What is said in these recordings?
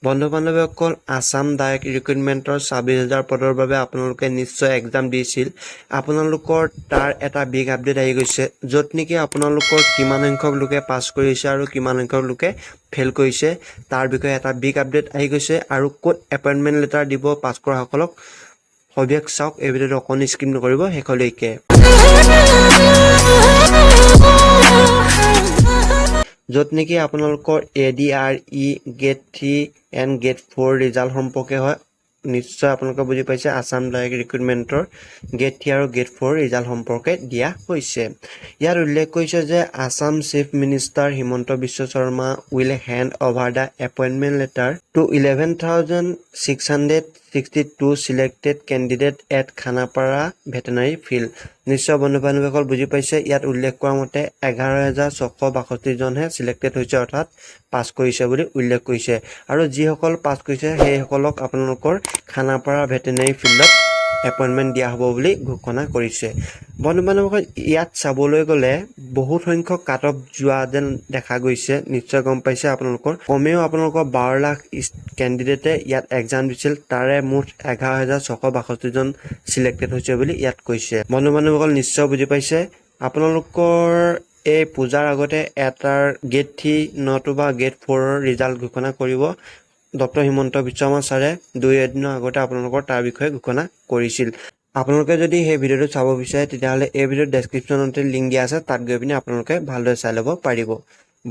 বন্ধু বান্ধৱীসকল, আছাম ডাইৰেক্ট ৰিক্ৰুইটমেণ্টৰ 26,000 পদৰ বাবে আপোনালোকে নিশ্চয় এক্সাম দিছিল। আপোনালোকৰ তাৰ এটা বিগ আপডেট আহি গৈছে, য'ত নেকি আপোনালোকৰ কিমান সংখ্যক লোকে পাছ কৰিছে আৰু কিমান সংখ্যক লোকে ফেইল কৰিছে, তাৰ বিষয়ে এটা বিগ আপডেট আহি গৈছে আৰু ক'ত এপইণ্টমেণ্ট লেটাৰ দিব পাছ কৰাসকলক, সবিশেষ চাওক এই ভিডিঅ'টো। অকণ স্কিপ নকৰিব শেষলৈকে। য'ত নেকি আপোনালোকৰ ADRE Grade 3 and Grade 4 result সম্পৰ্কে হয়। নিশ্চয় আপোনালোকে বুজি পাইছে, আছাম ডাইৰেক্ট ৰিক্ৰুইটমেণ্টৰ গ্ৰেড থ্ৰী আৰু গ্ৰেড ফ'ৰ ৰিজাল্ট সম্পৰ্কে দিয়া হৈছে। ইয়াত উল্লেখ কৰিছে যে Assam Chief Minister Himanta Biswa Sarma will hand over the appointment letter to 11,662 selected candidate at Khanapara Veterinary Field। নিশ্চয় বন্ধু বান্ধৱীসকল বুজি পাইছে, ইয়াত উল্লেখ কৰা মতে 11,662জনহে চিলেক্টেড হৈছে, অৰ্থাৎ পাছ কৰিছে বুলি উল্লেখ কৰিছে। আৰু যিসকল পাছ কৰিছে, সেইসকলক আপোনালোকৰ খানাপাৰা ভেটেনাৰী ফিল্ডত এপইণ্টমেণ্ট দিয়া হ'ব বুলি ঘোষণা কৰিছে। বন্ধু বান্ধৱীসকল, ইয়াত চাবলৈ গ'লে বহুত সংখ্যক কাট অফ যোৱা যেন দেখা গৈছে। নিশ্চয় গম পাইছে, আপোনালোকৰ কমেও আপোনালোকৰ 12 লাখ কেণ্ডিডেটে ইয়াত এক্সাম দিছিল। তাৰে মুঠ 11,662জন চিলেক্টেড হৈছে বুলি ইয়াত কৈছে। বন্ধু বান্ধৱীসকল, নিশ্চয় বুজি পাইছে, আপোনালোকৰ এই পূজাৰ আগতে এটাৰ গ্ৰেড থ্ৰী নতুবা গ্ৰেড ফ'ৰৰ ৰিজাল্ট ঘোষণা কৰিব ডক্টৰ হিমন্ত বিশ্ব শৰ্মা ছাৰে। দুই এদিনৰ আগতে আপোনালোকৰ তাৰ বিষয়ে ঘোষণা কৰিছিল। আপোনালোকে যদি সেই ভিডিঅ'টো চাব বিচাৰে, তেতিয়াহ'লে এই ভিডিঅ'ৰ ডেছক্ৰিপশ্যনতে লিংক দিয়া আছে। তাত গৈ পিনে আপোনালোকে ভালদৰে চাই ল'ব পাৰিব।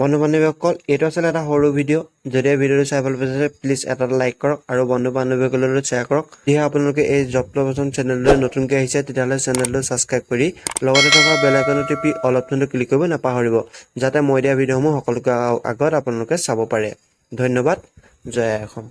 বন্ধু বান্ধৱীসকল, এইটো আছিলে এটা সৰু ভিডিঅ'। যদি এই ভিডিঅ'টো চাই ভাল পাইছে, প্লিজ এটা লাইক কৰক আৰু বন্ধু বান্ধৱীসকললৈ শ্বেয়াৰ কৰক। যদিহে আপোনালোকে এই জব প্ৰমোশ্যন চেনেললৈ নতুনকৈ আহিছে, তেতিয়াহ'লে চেনেলটো ছাবস্ক্ৰাইব কৰি লগতে থকা বেল আইকনটো টিপি অল অপশ্যনটো ক্লিক কৰিব নাপাহৰিব, যাতে মই দিয়া ভিডিঅ'সমূহ সকলোতকৈ আগত আপোনালোকে চাব পাৰে। ধন্যবাদ। জয় আই অসম।